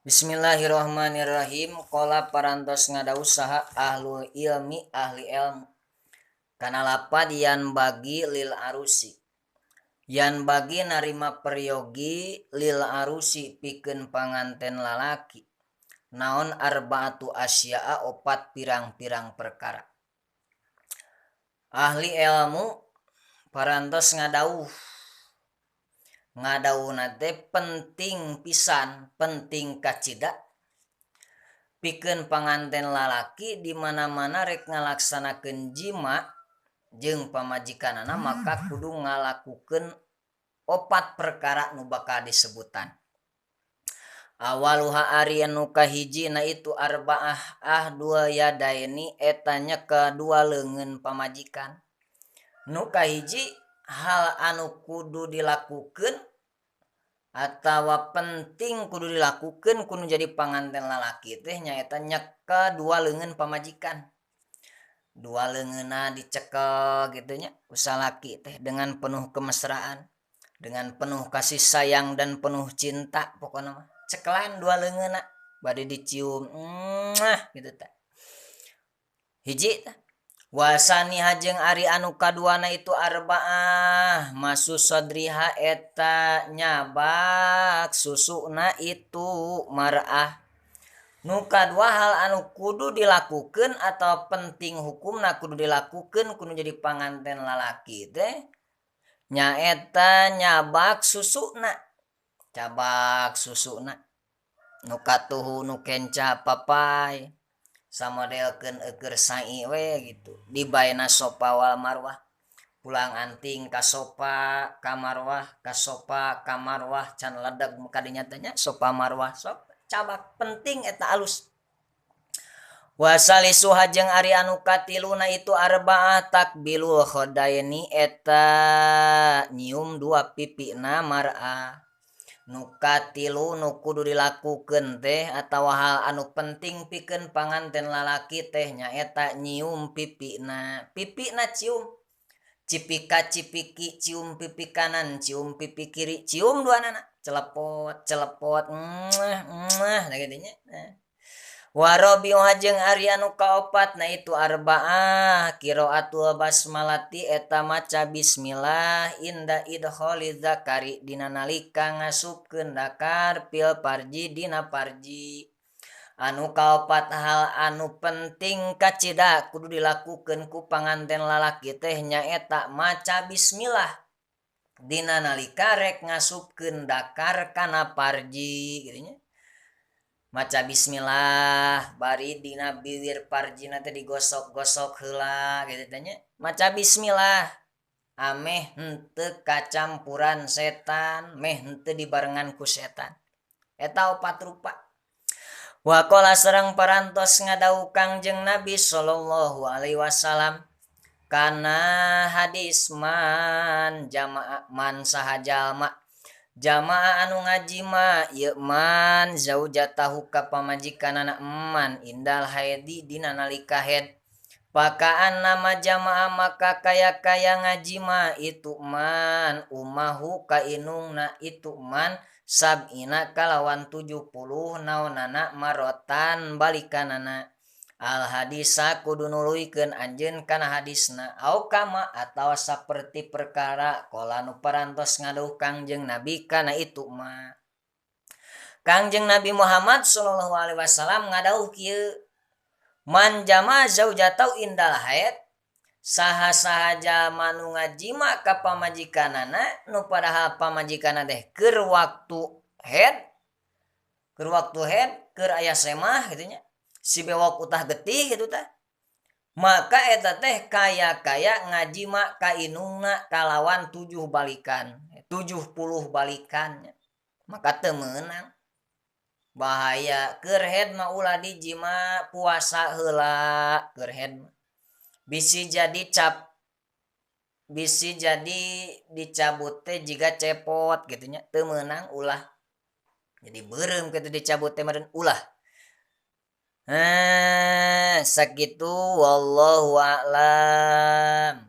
Bismillahirrahmanirrahim. Qala parantos ngadawuh saha ahlul ilmi ahli ilmu kana lapad yan bagi lil arusi. Yan bagi narima peryogi lil arusi pikeun panganten lalaki. Naon arbaatu asya'a opat pirang-pirang perkara. Ahli ilmu parantos ngadawuh. Ngadawuhna teh penting pisan, penting kacida. Pikeun panganten lalaki di mana-mana rek ngalaksanakeun jima jeung pamajikanana maka kudu ngalakukeun opat perkara nu bakal disebutan. Awaluha ari nu kahiji na itu arbaah ahdul yadaini eta nyekel dua leungeun pamajikan. Nu kahiji hal anu kudu dilakukeun atawa penting kudu dilakukeun kudu jadi panganten lalaki teh nyaeta nyekel dua leungeun pamajikan. Dua leungeunna dicekel kitu nya ku salaki teh dengan penuh kemesraan, dengan penuh kasih sayang dan penuh cinta pokona mah. Cekelan dua leungeunna bade dicium muah kitu teh. Hiji tah. Wasani hajeng ari anu kaduana itu arbaah masu sodriha eta nyabak susuna itu mar'ah. Nu kadua hal anu kudu dilakukeun atau penting hukumna kudu dilakukeun kudu jadi panganten lalaki teh nyaeta nyabak susuna. Cabak susuna nu katuhu nu kenca papai samodelkeun eukeun sai we gitu di baena sofa wal marwah pulang anting ka sofa ka marwah ka sofa ka marwah can ledeg kadinya teh nya sofa marwah sok cabak penting eta alus. Wasalisu hajeng ari anu katiluna itu arbaah takbilul khodaini eta nyium dua pipina mar'ah. Nu katilu nu kudu dilakukeun teh atawa hal anu penting pikeun panganten lalaki teh nyaeta nyium pipina. Pipina cium. Cipika cipiki cium pipi kanan, cium pipi kiri, cium duanana. Celepot, celepot, muah, muah, nah kitu nya. Warabi'u hajeng ari anu kaopat na itu arbaah qiraatul basmalati eta maca bismillah inda idkhali zakari dina nalika ngasupkeun dakar fil farji dina farji. Anu kaopat hal anu penting kacida kudu dilakukeun ku panganten lalaki teh nyaeta maca bismillah dina nalika rek ngasupkeun dakar kana farji kitu nya. Maca bismillah bari dina biwir parjina teh digosok-gosok heula kitu teh nya. Maca bismillah ameh henteu kacampuran setan, meh henteu dibarengan ku setan. Eta opat rupa. Wa qala sareng parantos ngadawuh Kangjeng Nabi sallallahu alaihi wasallam kana hadis man jamaah man saha jalma jamaah anu ngajima ieu man zaujatahu ka pamajikanana man indal haidi dina nalika haid pakaan nama jamaah maka kaya-kaya ngajima itu man umahu ka inungna itu man sab'ina kalawan 70 naonana marotan balikanana. Al hadisa kudu nuluykeun anjeun kana hadisna au kama atawa saperti perkara qala nu parantos ngadawuh Kangjeng Nabi kana itu mah. Kangjeng Nabi Muhammad sallallahu alaihi wasallam ngadawuh kieu man jama zaujatau indal haid saha-saha jalma nu ngajima ka pamajikanana nu padahal pamajikanna teh keur waktu haid, keur waktu haid keur aya semah kitu nya. Si bewok utah getih gitu tah. Maka eta teh kaya-kaya ngajima ka inungna kalawan 7 balikan, 70 balikan. Maka teu meunang. Bahaya keur haid mah ulah dijima puasa heula keur haid mah. Bisi jadi cap bisi jadi dicabut teh jiga cepot kitu nya, teu meunang ulah. Jadi beureum kitu dicabut teh meureun ulah. Sakitu wallahu a'lam.